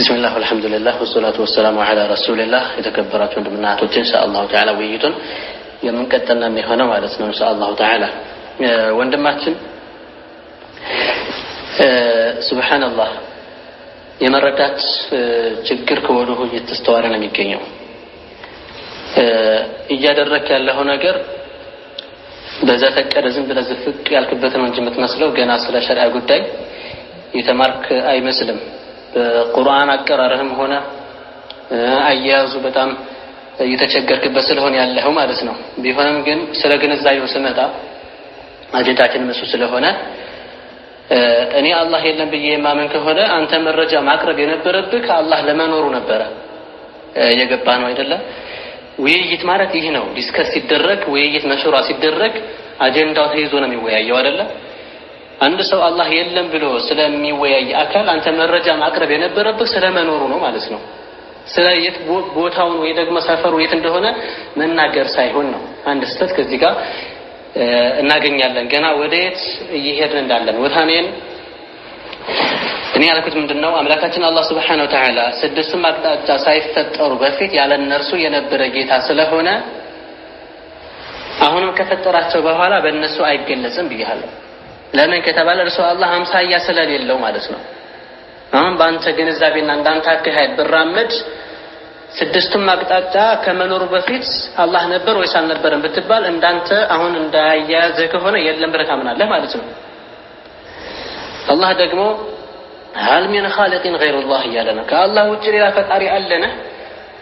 بسم الله والحمد لله والصلاة والسلام على رسول الله። የተከበራችሁ ወንድምና እህቶች፣ إن شاء الله تعالى ውይይቱን የምንቀጥል ነው የሚሆነው ማለት ነው إن شاء الله تعالى። ወንድማችን፣ سبحان الله፣ የመረዳት ችግር ከወዲሁ እየተስተዋለ ነው የሚገኘው። እያደረክ ያለው ነገር በዘፈቀደ ዝም ብለህ ዝፍቅ ያልክበት ነው እንጂ የምትመስለው ገና ስለ ሸሪዓ ጉዳይ የተማርክ አይመስልም። በቁርአን አቀራረህም ሆነ አያያዙ በጣም እየተቸገርክበት ስለሆነ ያለኸው ማለት ነው። ቢሆንም ግን ስለ ግንዛቤው ስመጣ፣ አጀንዳችን እሱ ስለሆነ፣ እኔ አላህ የለም ብዬ የማመን ከሆነ አንተ መረጃ ማቅረብ የነበረብህ አላህ ለመኖሩ ነበረ። እየገባ ነው አይደለም? ውይይት ማለት ይህ ነው። Discuss ሲደረግ፣ ውይይት መሹራ ሲደረግ አጀንዳው ተይዞ ነው የሚወያየው አይደለም? አንድ ሰው አላህ የለም ብሎ ስለሚወያይ አካል አንተ መረጃ ማቅረብ የነበረብህ ስለመኖሩ ነው ማለት ነው። ስለ የት ቦታውን ወይ ደግሞ ሰፈሩ የት እንደሆነ መናገር ሳይሆን ነው። አንድ ስህተት ከዚህ ጋር እናገኛለን። ገና ወደ የት እየሄድን እንዳለን ወታኔን እኔ ያልኩት ምንድን ነው? አምላካችን አላህ سبحانه وتعالى ስድስቱም አቅጣጫ ሳይፈጠሩ በፊት ያለ እነርሱ የነበረ ጌታ ስለሆነ አሁንም ከፈጠራቸው በኋላ በእነሱ አይገለጽም ብያለሁ። ለምን ከተባለ እርሱ አላህ አምሳያ ስለሌለው ማለት ነው። አሁን በአንተ ግንዛቤና እንዳንተ አካሄድ ብራመድ ስድስቱም አቅጣጫ ከመኖሩ በፊት አላህ ነበር ወይስ አልነበረም ብትባል እንዳንተ አሁን እንዳያያዘ ከሆነ የለም ብለህ ታምናለህ ማለት ነው። አላህ ደግሞ هل من خالق غير الله እያለ ነው። ከአላህ ውጭ ሌላ ፈጣሪ አለን?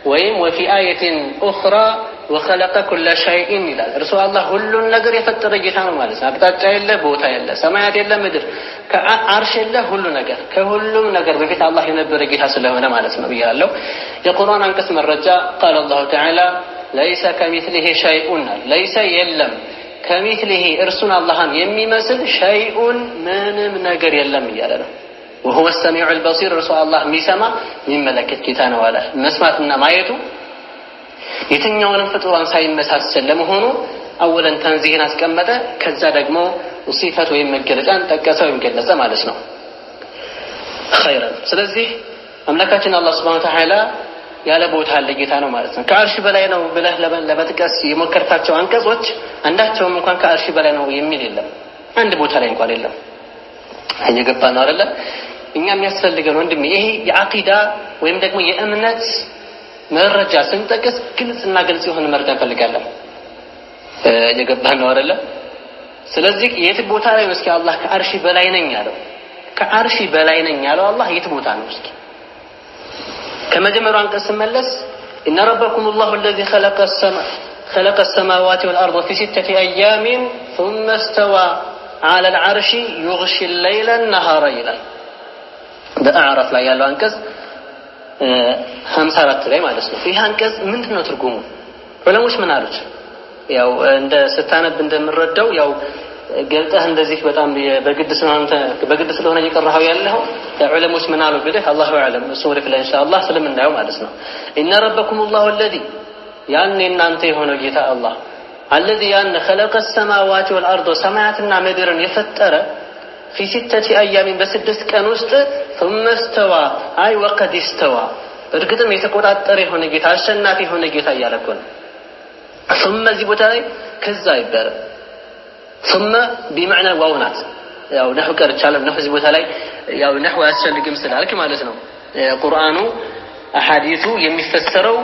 ወይም وفي آية أخرى وخلق كل شيء ይላል። እርሱ አላህ ሁሉን ነገር የፈጠረ ጌታ ነው ማለት ነው። አቅጣጫ የለ፣ ቦታ የለ፣ ሰማያት የለ፣ ምድር፣ ከአርሽ የለ፣ ሁሉ ነገር ከሁሉም ነገር በፊት አላህ የነበረ ጌታ ስለሆነ ማለት ነው ብያለሁ። የቁርአን አንቀጽ መረጃ قال الله تعالى ليس كمثله شيء። ليس የለም፣ كمثله እርሱን አላህን የሚመስል፣ شيء ምንም ነገር የለም እያለ ነው። وهو السميع البصير እርሱ አላህ የሚሰማ የሚመለከት ጌታ ነው አለ። መስማትና ማየቱ የትኛውንም ፍጡራን ሳይመሳሰል ለመሆኑ أولا ተንዚህን አስቀመጠ። ከዛ ደግሞ ሲፈት ወይም መገለጫን ጠቀሰ ወይም ገለጸ ማለት ነው። خيرا፣ ስለዚህ አምላካችን አላህ سبحانه وتعالى ያለ ቦታ ያለ ጌታ ነው ማለት ነው። ከአርሽ በላይ ነው ብለህ ለመጥቀስ የሞከርካቸው አንቀጾች አንዳቸውም እንኳን ከአርሽ በላይ ነው የሚል የለም። አንድ ቦታ ላይ እንኳን የለም። እየገባ ነው አይደለ? እኛ የሚያስፈልገን ወንድሜ ይሄ የአቂዳ ወይም ደግሞ የእምነት መረጃ ስንጠቅስ ግልጽና ግልጽ የሆነ መረጃ እንፈልጋለን። እየገባ ነው አይደለ? ስለዚህ የት ቦታ ላይ ነው እስኪ አላህ ከአርሺ በላይ ነኝ ያለው? ከአርሺ በላይ ነኝ ያለው አላህ የት ቦታ ነው? እስኪ ከመጀመሪያው አንቀጽ ስመለስ إن ربكم الله الذي خلق السماوات والأرض في ستة أيام ثم استوى على العرش يغشي الليل النهار ይላል። በአዕራፍ ላይ ያለው አንቀጽ 54 ላይ ማለት ነው። ይህ አንቀጽ ምንድን ነው ትርጉሙ? ዑለሞች ምን አሉት? ያው እንደ ስታነብ እንደምረዳው ያው ገልጠህ እንደዚህ በጣም በግድ ስለሆነ እየቀራኸው ያለኸው ዑለሞች ምን አሉ ብልህ الله أعلم፣ እሱ ወደፊት ላይ ኢንሻአላህ ስለምናየው ማለት ነው። إن ربكم الله الذي ያን የእናንተ የሆነው ጌታ አላህ الذي ያን خلق السماوات والأرض ሰማያትና ምድርን የፈጠረ في ستة أيام በ6 ቀን ውስጥ ثم استوى أي وقد استوى እርግጥም የተቆጣጠረ የሆነ ጌታ፣ አሸናፊ የሆነ ጌታ እያለ እኮ ነው። ثم እዚህ ቦታ ላይ ከዛ አይባልም። ثم بمعنى واو ናት። ያው ነህው ቀርቻለሁ። ነህው እዚህ ቦታ ላይ ያው ነህው አያስፈልግም ስላልክ ማለት ነው። ቁርአኑ አሐዲሱ የሚፈሰረው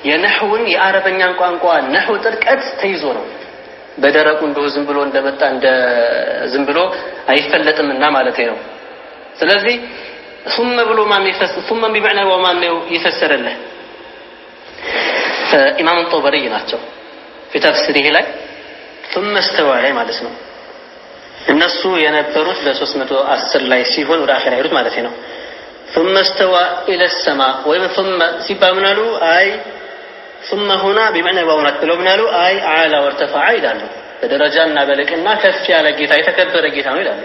የነህውን የአረበኛን ቋንቋ ነህው ጥልቀት ተይዞ ነው። በደረቁ እንደው ዝም ብሎ እንደመጣ እንደ ዝም ብሎ አይፈለጥምና ማለት ነው። ስለዚህ ثم ብሎ ማን ይፈስ ثم بمعنى واو ማን ነው የፈሰረልህ? ኢማም ጦበሪ ናቸው። في تفسيره ላይ ثم استوى ላይ ማለት ነው። እነሱ የነበሩት በ310 ላይ ሲሆን ወደ አኺራ ሄዱት ማለት ነው። ثم استوى الى السماء ወይም ثم ሲባል ምን አሉ? أي ثم هنا بمعنى واو ናት ብለው ምን አሉ? أي علا وارتفع ይላሉ። በደረጃና በልቅና ከፍ ያለ ጌታ፣ የተከበረ ጌታ ነው ይላሉ።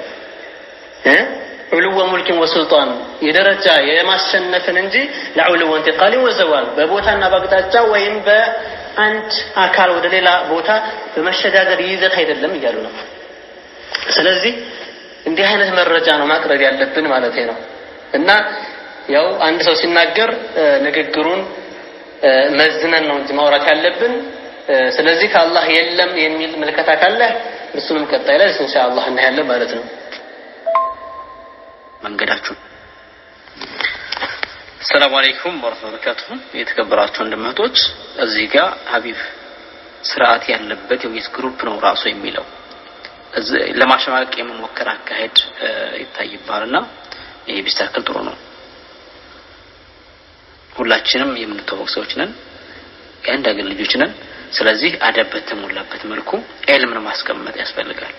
علو ملك وسلطان የደረጃ የማሸነፍን እንጂ لا علو انتقال وزوال በቦታና በአቅጣጫ ወይም በአንድ አካል ወደ ሌላ ቦታ በመሸጋገር ይዘት አይደለም እያሉ ነው። ስለዚህ እንዲህ አይነት መረጃ ነው ማቅረብ ያለብን ማለት ነው። እና ያው አንድ ሰው ሲናገር ንግግሩን መዝነን ነው እንጂ ማውራት ያለብን። ስለዚህ ከአላህ የለም የሚል ምልከታ ካለህ እሱንም ቀጣይ ላይ ኢንሻአላህ እናያለን ማለት ነው። መንገዳችሁ። ሰላም አለይኩም ወራህመቱላሂ ወበረካቱሁ። የተከበራችሁ ወንድም እህቶች፣ እዚህ ጋር ሀቢብ ስርዓት ያለበት የውይይት group ነው ራሱ የሚለው ለማሸማቀቅ የመሞከር አካሄድ ይታይባልና ይሄ ቢስተካከል ጥሩ ነው። ሁላችንም የምንተዋወቅ ሰዎች ነን፣ የአንድ ሀገር ልጆች ነን። ስለዚህ አደብ በተሞላበት መልኩ ዒልምን ማስቀመጥ ያስፈልጋል፣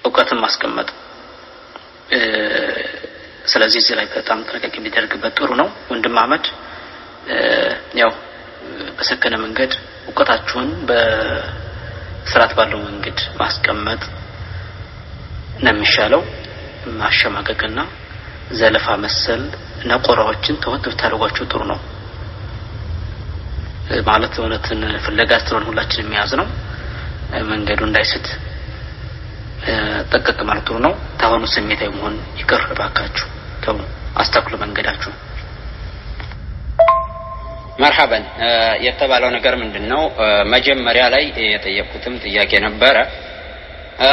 እውቀትን ማስቀመጥ። ስለዚህ እዚህ ላይ በጣም ጥንቃቄ ቢደረግበት ጥሩ ነው። ወንድም አህመድ፣ ያው በሰከነ መንገድ እውቀታችሁን በስርዓት ባለው መንገድ ማስቀመጥ ነው የሚሻለው። ማሸማቀቅና ዘለፋ መሰል ነቆራዎችን ተወት ብታደርጓቸው ጥሩ ነው። ማለት እውነትን ፍለጋ ስለሆነ ሁላችንም የሚያዝ ነው። መንገዱ እንዳይስት ጠንቀቅ ማለት ጥሩ ነው። ታሁኑ ስሜታዊ መሆን ይቅር እባካችሁ፣ ተው፣ አስተካክሉ መንገዳችሁ። መርሐበን። የተባለው ነገር ምንድን ነው? መጀመሪያ ላይ የጠየቅኩትም ጥያቄ ነበረ።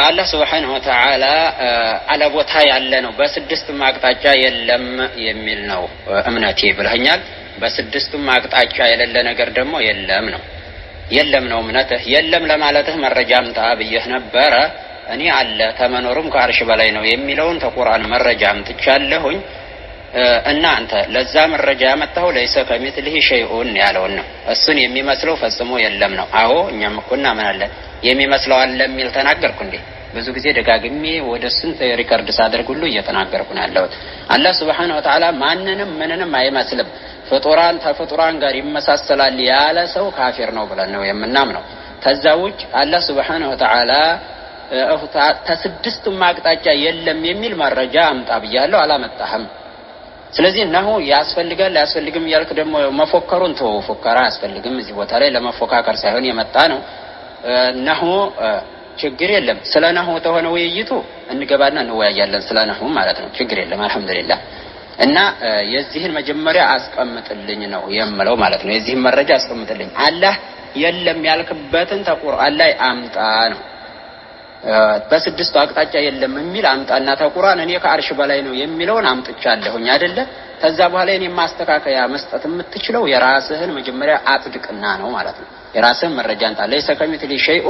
አላህ ስብሓነሁ ወተዓላ አለ ቦታ ያለ ነው፣ በስድስቱም አቅጣጫ የለም የሚል ነው እምነቴ ብለኸኛል። በስድስቱም አቅጣጫ የሌለ ነገር ደግሞ የለም ነው፣ የለም ነው እምነትህ። የለም ለማለትህ መረጃ አምጣ ብዬህ ነበረ። እኔ አለ፣ ተመኖሩም ከአርሽ በላይ ነው የሚለውን ተቁርአን መረጃ አምጥቻለሁኝ። እና አንተ ለዛ መረጃ ያመጣኸው ليس كمثله شيء ያለውን ነው። እሱን የሚመስለው ፈጽሞ የለም ነው። አዎ፣ እኛም እኮ እናምናለን። የሚመስለው አለ የሚል ተናገርኩ እንዴ? ብዙ ጊዜ ደጋግሜ ወደ ስንት record ሳደርግ ሁሉ እየተናገርኩ ነው ያለሁት። አላህ ስብሓነ ወተዓላ ማንንም ምንንም አይመስልም። ፍጡራን ተፍጡራን ጋር ይመሳሰላል ያለ ሰው ካፊር ነው ብለን ነው የምናምነው። ከዛ ውጭ አላህ ስብሓነ ወተዓላ ተስድስቱም አቅጣጫ የለም የሚል መረጃ አምጣ ብያለሁ፣ አላመጣህም። ስለዚህ ነሁ ያስፈልጋል አያስፈልግም እያልክ ደግሞ መፎከሩን ተወው። ፎከራ አያስፈልግም። እዚህ ቦታ ላይ ለመፎካከር ሳይሆን የመጣ ነው። ነሁ ችግር የለም። ስለ ነሁ ተሆነ ውይይቱ እንገባና እንወያያለን። ስለ ነሁ ማለት ነው። ችግር የለም። አልሐምዱሊላህ። እና የዚህን መጀመሪያ አስቀምጥልኝ ነው የምለው ማለት ነው። የዚህን መረጃ አስቀምጥልኝ። አላህ የለም ያልክበትን ተቁርአን ላይ አምጣ ነው። በስድስቱ አቅጣጫ የለም የሚል አምጣና ተቁርአን እኔ ከአርሽ በላይ ነው የሚለውን አምጥቻለሁኝ አይደለ? ከዛ በኋላ እኔ ማስተካከያ መስጠት የምትችለው የራስህን መጀመሪያ አጽድቅና ነው ማለት ነው። የራስህን መረጃ አምጣ። ليس كمثله شيء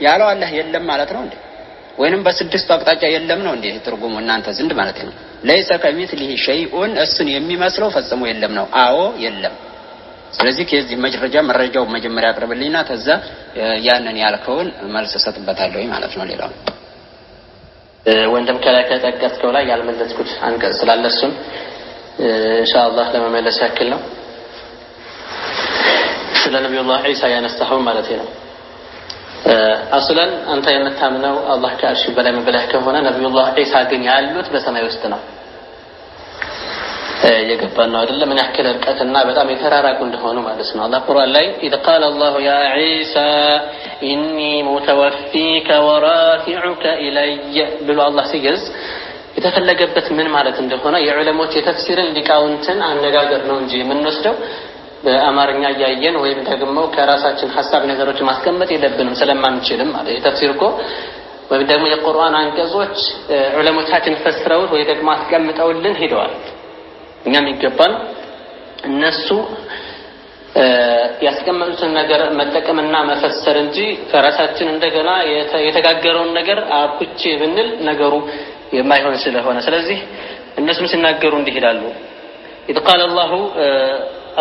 ያለው አላህ የለም ማለት ነው እንዴ? ወይንም በስድስቱ አቅጣጫ የለም ነው እንዴ ትርጉሙ እናንተ ዘንድ ማለት ነው? ليس كمثله شيء እሱን የሚመስለው ፈጽሞ የለም ነው። አዎ፣ የለም። ስለዚህ ከዚህ መረጃው መጀመሪያ አቅርብልኝና ከዛ ያንን ያልከውን መልስ እሰጥበታለሁ ማለት ነው። ሌላው ወንድም፣ ከላይ ከጠቀስከው ላይ ያልመለስኩት አንቀጽ ስላለ እሱን ኢንሻአላህ ለመመለስ ያክል ነው። ስለ ነቢዩላህ ዒሳ ያነሳኸው ማለት ነው። አስለን አንተ የምታምነው አላህ ከአርሽ በላይ ብለህ ከሆነ ነቢዩላህ ዒሳ ግን ያሉት በሰማይ ውስጥ ነው። የገባን ነው አይደለም? ምን ያክል እርቀትና በጣም የተራራቁ እንደሆኑ ማለት ነው። አላህ ቁርአን ላይ إذ قال الله يا عيسى إني متوفيك ورافعك إلي ብሎ አላህ ሲገልጽ የተፈለገበት ምን ማለት እንደሆነ የዑለሞች የተፍሲርን ሊቃውንትን አነጋገር ነው እንጂ የምንወስደው በአማርኛ እያየን ወይም ደግሞ ከራሳችን ሀሳብ ነገሮችን ማስቀመጥ የለብንም፣ ስለማንችልም ማለት። የተፍሲር እኮ ወይም ደግሞ የቁርአን አንቀጾች ዑለሞቻችን ፈስረውት ወይ ደግሞ አስቀምጠውልን ሄደዋል። እኛም ይገባል እነሱ ያስቀመጡትን ነገር መጠቀምና መፈሰር እንጂ ከራሳችን እንደገና የተጋገረውን ነገር አብኩቼ ብንል ነገሩ የማይሆን ስለሆነ፣ ስለዚህ እነሱም ሲናገሩ እንዲህ ይላሉ። إذ قال الله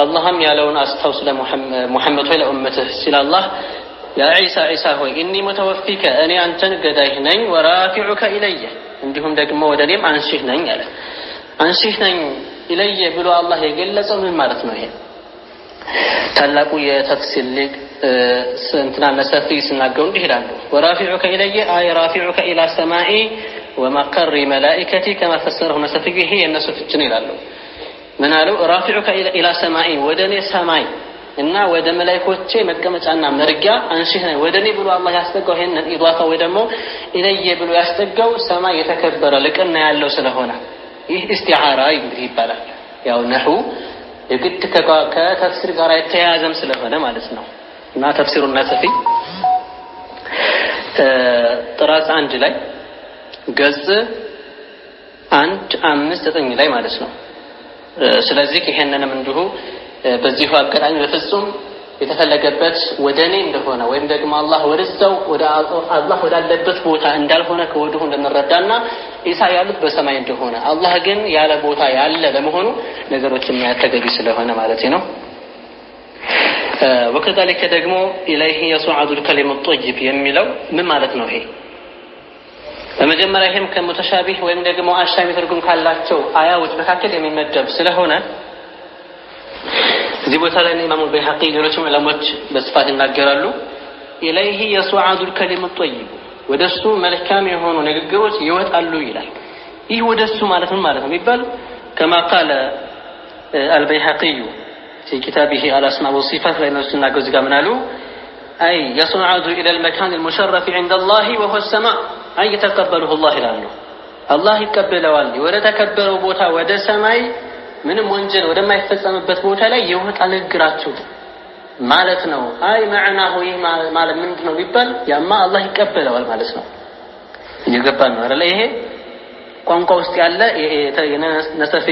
አላህም ያለውን አስታውስ ለሙሐመድ ሆይ፣ ለኡመትህ ሲል አላህ يا عيسى ዒሳ ሆይ إني متوفيك እኔ አንተን ገዳይህ ነኝ፣ ورافعك إلي እንዲሁም ደግሞ ወደ እኔም አንሺህ ነኝ አለ። አንሺህ ነኝ إلي ብሎ አላህ የገለጸው ምን ማለት ነው? ይሄ ታላቁ የተፍሲር ሊቅ እንትና ነሰፊ ሲናገሩ እንዲህ ይላሉ። ورافعك إلي أي رافعك إلى سمائي ومقر ملائكتي كما فسره النسفي። ይሄ የእነሱ ፍች ነው ይላሉ። ምን አሉ? رافعك إلى سمائي ወደ እኔ ሰማይ እና ወደ መላይኮቼ መቀመጫና መርጊያ አንሺህ ነኝ። ወደ እኔ ብሎ አላህ ያስጠጋው ይሄንን ኢዳፋ ወይ ደግሞ إلي ብሎ ያስጠጋው ሰማይ የተከበረ ልቅና ያለው ስለሆነ ይህ እስቲዓራ እንግዲህ ይባላል። ያው ነሑ የግድ ከተፍሲር ጋር የተያያዘም ስለሆነ ማለት ነው። እና ተፍሲሩ ነሰፊ ጥራዝ 1 ላይ ገጽ 159 ላይ ማለት ነው። ስለዚህ ይሄንንም እንዲሁ በዚሁ አጋጣሚ በፍጹም የተፈለገበት ወደ እኔ እንደሆነ ወይም ደግሞ አላህ ወደዛው ወደ አላህ ወዳለበት ቦታ እንዳልሆነ ከወዲሁ እንድንረዳና ኢሳ ያሉት በሰማይ እንደሆነ አላህ ግን ያለ ቦታ ያለ ለመሆኑ ነገሮችን ማየት ተገቢ ስለሆነ ማለት ነው። ወከዛሊከ ደግሞ ኢለይሂ የሱዓዱ الكلم الطيب የሚለው ምን ማለት ነው? ይሄ በመጀመሪያ ይሄም ከሙተሻቢህ ወይም ደግሞ አሻሚ ትርጉም ካላቸው አያዎች መካከል የሚመደብ ስለሆነ እዚህ ቦታ ላይ ኢማሙ በይሐቂ ሌሎችም ዑለሞች በስፋት ይናገራሉ። ኢለይሂ የሱዓዱ الكلم الطيب ወደሱ መልካም የሆኑ ንግግሮች ይወጣሉ ይላል። ይህ ወደሱ ማለት ምን ማለት ነው የሚባል ከማ ቃለ አልበይሐቂዩ في كتابه الأسماء والصفات ላይ ነው ሲናገሩ እዚህ ጋር ምን አሉ? أي يصعد إلى المكان المشرف عند الله وهو السماء أي يتقبله الله ይላሉ። አላህ ይቀበለዋል ወደ ተከበረው ቦታ ወደ ሰማይ ምንም ወንጀል ወደማይፈጸምበት ቦታ ላይ ይወጣል ንግግራችሁ ማለት ነው። አይ ማዕናሁ ይህ ማለት ምንድነው ቢባል ያማ አላህ ይቀበለዋል ማለት ነው። እየገባን ነው አይደለ? ይሄ ቋንቋ ውስጥ ያለ የነሰፊ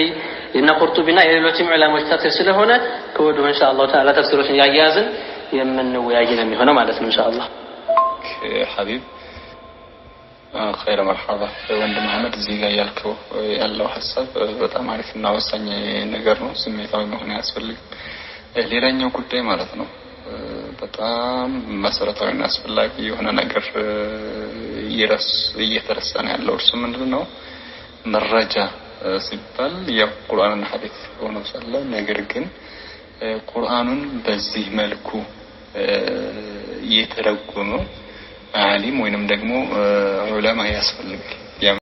የነ ቁርጡቢና የሌሎችም ዑለሞች ተፍሲር ስለሆነ ከወዲሁ ኢንሻአላህ ተዓላ ተፍሲሮችን ያያያዝን የምንወያይ ነው የሚሆነው ማለት ነው ኢንሻአላህ። ሐቢብ ኸይረ መርሐባ ወንድም አህመድ፣ እዚህ ጋር ያልከው ያለው ሀሳብ በጣም አሪፍና ወሳኝ ነገር ነው። ስሜታዊ መሆን አያስፈልግም። ሌላኛው ጉዳይ ማለት ነው በጣም መሰረታዊና አስፈላጊ የሆነ ነገር እየተረሳ ነው ያለው። እርሱ ምንድን ነው? መረጃ ሲባል ያው ቁርአንና ሐዲስ ሆኖ ሳለ ነገር ግን ቁርአኑን በዚህ መልኩ የተረጎመው ዓሊም ወይንም ደግሞ ዑለማ ያስፈልጋል።